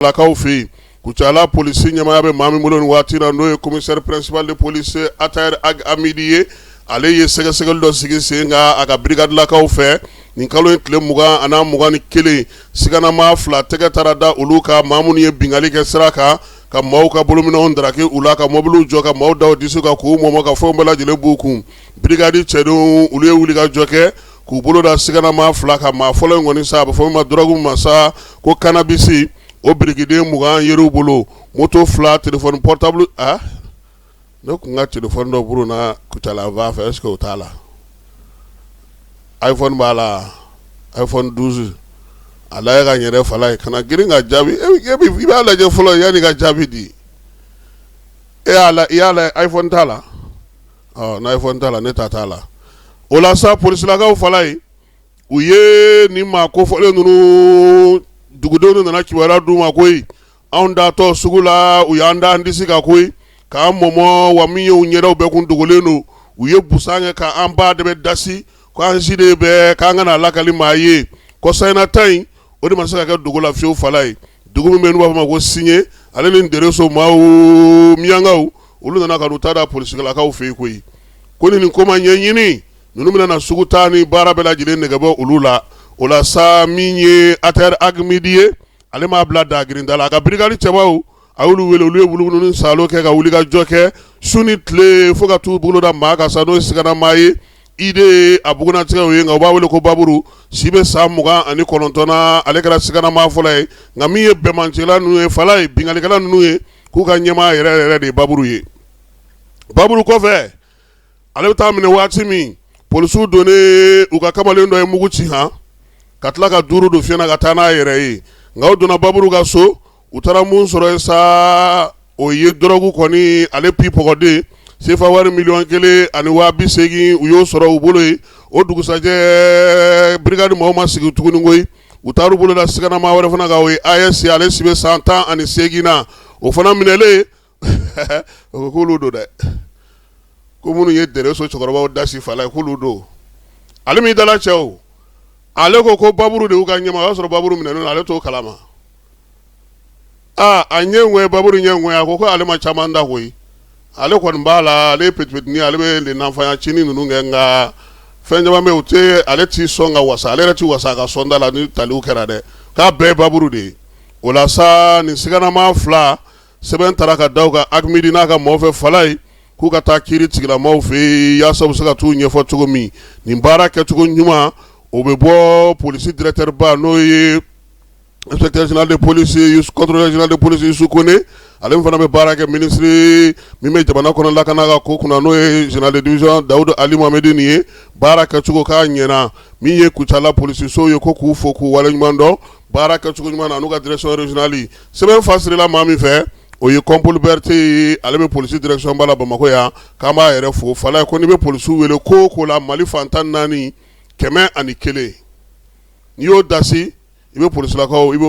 Lakaw fɛ yen, Kucala polisi ɲɛmaaya bɛ maa min bolo nin waati na, n'o ye commissaire principal de police Atayɛri Ag Amidi ye, ale ye sɛgɛsɛgɛli dɔ sigi sen kan a ka brigadelakaw fɛ nin kalo in tile 20 ani 21. Siganamaa fila tɛgɛ taara da olu kan, maa minnu ye binkanni kɛ sira kan, ka maaw ka bolominɛnw daraki u la, ka mɔbiliw jɔ, ka maaw da disi kan, k'u mɔmɔ, ka fɛnw bɛɛ lajɛlen b'u kun. Brigade cɛdenw, olu ye wulikajɔ kɛ k'u bolo da siganamaa fila kan. Maa fɔlɔ in kɔni sa, a bɛ fɔ min ma drogue masa ko cannabis, o birikiden 20 yer'u bolo, moto fila, téléphone portable. A ne tun ka téléphone dɔ burunna Kucala fan fɛ, est ce que o t'a la? iPhone b'a la, iPhone 12. A lajɛ ka n yɛrɛ fala ye, kana girin ka jaabi. I b'a lajɛ fɔlɔ yanni ka jaabi di. E y'a la, i y'a la, iPhone t'a la. Ɔ, n'a iPhone t'a la, ne ta t'a la. O la sa, polisilakaw fala ye, u ye nin maa kofɔlen ninnu, dugudenw nana kibaruya d'u ma koyi: anw datɔ sugu la, u y'an da an disi kan koyi, k'an mɔmɔ wa. Min ye, u ɲɛdaw bɛɛ kun dogolen don. U ye busan kɛ k'an ba de bɛ dasi k'an si de bɛɛ k'an kana lakali maa ye. Kɔsa ta in, o de ma se ka kɛ dugu la fiyewu. Fala ye, dugu min bɛ n'u b'a fɔ ma ko Siɲe, ale ni Dereso maaw, miyankaw, olu nana ka n'u ta da polisilakaw fɛ yen koyi, ko ni nin ko ma ɲɛɲini, ninnu bɛna na sugu ta ni baara bɛɛ lajɛlen nɛgɛbɔ olu la. O la sa, min ye Atayɛri Agimidi ye, ale m'a bila dagirinda la. A ka brigade cɛbaw, a y'olu wele, olu ye wuluwulu salo kɛ ka wuli ka jɔ kɛ su ni tile fo ka t'u bolo da maa kan sa, n'o ye siganamaa ye, ide a bugunatigɛw ye, nka u b'a wele ko Baburu, si bɛ san 29 na. Ale kɛra siganamaa fɔlɔ ye, nka min ye bɛnbancɛla ninnu ye, fala ye, binkannikɛla ninnu ye, k'u ka ɲɛmaa yɛrɛ yɛrɛ de ye Baburu ye. Baburu kɔfɛ, ale bɛ taa minɛ waati min, polisiw donnen, u ka kamalen dɔ ye mugu ci han ka tila ka duuru don fiɲɛ ka taa n'a yɛrɛ ye. Nka u donna Baburu ka so, u taara mun sɔrɔ yen sa? O ye drogue kɔni, ale pipɔgɔden, sefa wari 1,080,000, u y'o sɔrɔ u bolo yen. O dugusajɛ, brigade maaw ma sigi tuguni koyi, u taara u bolo da siganamaa wɛrɛ fana kan, o ye AS, ale si bɛ san 18 na. O fana minɛlen, o ko k'olu don dɛ, ko minnu ye Dereso cɛkɔrɔbaw dasi fala ye, k'olu don. Ale min dala cɛw, ale ko ko Baburu de y'u ka ɲɛmaa. O y'a sɔrɔ Baburu minɛnen don, ale t'o kalama. Aa, a ɲɛ ŋɔɛ, Baburu ɲɛ ŋɔɛ, a ko ko ale ma caman da koyi, ale kɔni b'a la, ale ye petit-petitnin, ale bɛ le nanfanya cinin ninnu kɛ, nka fɛn caman bɛ yen, o tɛ ale ti sɔn ka wasa, ale yɛrɛ ti wasa a ka sɔnda la ni taliw kɛra dɛ, k'a bɛɛ ye Baburu de ye. O la sa, nin siganamaa fila, sɛbɛn taara ka da u kan Agimidi n'a ka maaw fɛ, fala ye, k'u ka taa kiiri tigilamaaw fɛ yen, yaasa u bɛ se ka t'u ɲɛfɔ cogo min nin baara kɛcogo ɲuman. O bɛ bɔ polisi directeur ba, n'o ye inspecteur général de police, contrôleur général de police Yusu Kone, ale min fana bɛ baara kɛ ministre min bɛ jamana kɔnɔ lakana ka ko kunna, n'o ye général de division Dawudu Ali Mohamedi nin ye. Baara kɛcogo k'a ɲɛna. Min ye Kucala polisisow ye, ko k'u fo k'u waleɲuman dɔn baara kɛcogo ɲuman na, n'u ka direction régionale. Sɛbɛn fasirila maa min fɛ, o ye Kɔnpoli Berete ye, ale bɛ polisi direction ba la Bamakɔ yan, k'an b'a yɛrɛ fo. Fala ye, ko n'i bɛ polisiw wele ko o ko la Mali fan 14, 101, n'i y'o dasi, i bɛ polisilakaw i bɛ